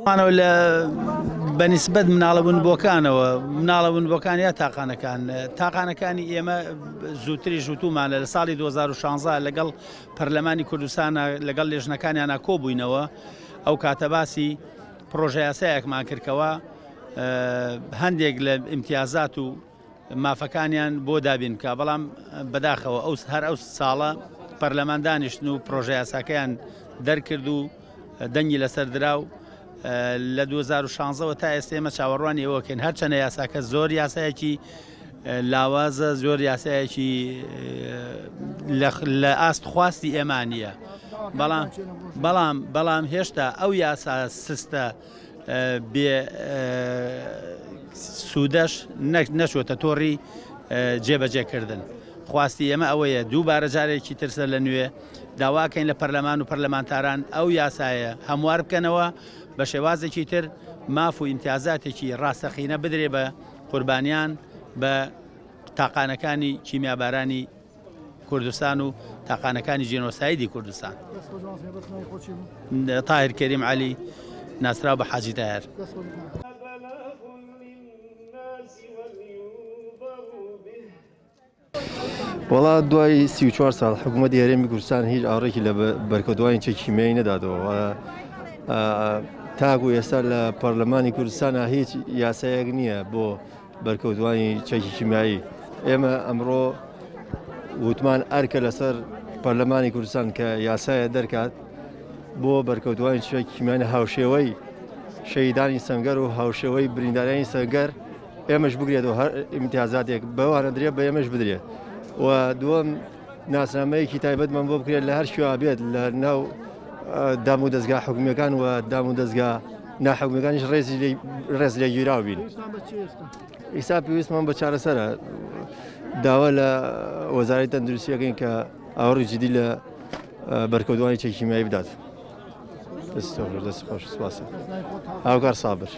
مانەوە لە بەنیسبەت مناڵە ونبووەکانەوە، مناڵە ونبووەکان یا تاقانەکان، تاقانەکانی ئێمە زووتریش وتوومانە لە ساڵی 2016 لەگەڵ پەرلەمانی کوردستانە لەگەڵ لێژنەکانیانە کۆبووینەوە، ئەو کاتە باسی پڕۆژە یاسایەکمان کرد کەوا هەندێک لە ئیمتیازات و مافەکانیان بۆ دابین بکا، بەڵام بەداخەوە ئەو هەر ئەو ساڵە پەرلەمان دانیشتن و پڕۆژە یاساکەیان دەرکرد و دەنگی لەسەر درا و لە 2016ەوە تا ئێستا ئێمە چاوەڕوانی ئەوەکەین، هەرچەنە یاساکە زۆر یاسایەکی لاوازە، زۆر یاسایەکی لە ئاست خواستی ئێمە نییە، بەڵام بەڵام بەڵام هێشتا ئەو یاسا سستە بێ سوودەش نەچووەتە تۆڕی جێبەجێکردن. خواستی ئێمە ئەوەیە دووبارە جارێکی ترسە لە نوێ داواکەین لە پەرلەمان و پەرلەمانتاران ئەو یاسایە هەموار بکەنەوە بە شێوازێکی تر ماف و ئیمتیازاتێکی ڕاستەقینە بدرێ بە قوربانیان بە تاقانەکانی کیمیابارانی کوردستان و تاقانەکانی جینۆسایدی کوردستان. تاهیر کەریم عەلی ناسراو بە حاجی تاهێر. وەڵا دوای 34 ساڵ حکوومەتی هەرێمی کوردستان هیچ ئاڕێکی لە بەرکەوتوانی چەکی کیمیایی نەداتەوە تاکو ئێستا لە پەرلەمانی کوردستانە هیچ یاسایەک نییە بۆ بەرکەوتوانی چەکی کیمیایی. ئێمە ئەمڕۆ وتمان ئەرکە لەسەر پەرلەمانی کوردستان کە یاسایە دەرکات بۆ بەرکەوتوانی چەکی کیمیایی هاوشێوەی شەهیدانی سەنگەر و هاوشێوەی بریندارانی سەنگەر ئێمەش بگرێتەوە، هەر ئیمتیازاتێک بەوانە درێت بە ئێمەش بدرێت. و دووەم ناسنامەیەکی تایبەتمان بۆ بکرێت لە هەر شوێ بێت لە ناو دام و دەزگا حکومیەکان و دام و دەزگا ناحکومیەکانیش ڕێز لێگیراو بین. ئیسا پێویستمان بە چارەسەرە. داوا لە وەزارەتی تەندروستیەکەین کە ئاوڕی جدی لە بەرکەوتوانی چەکی کیمیایی بدات. دەست خۆش، سپاس. هاوکار سابر.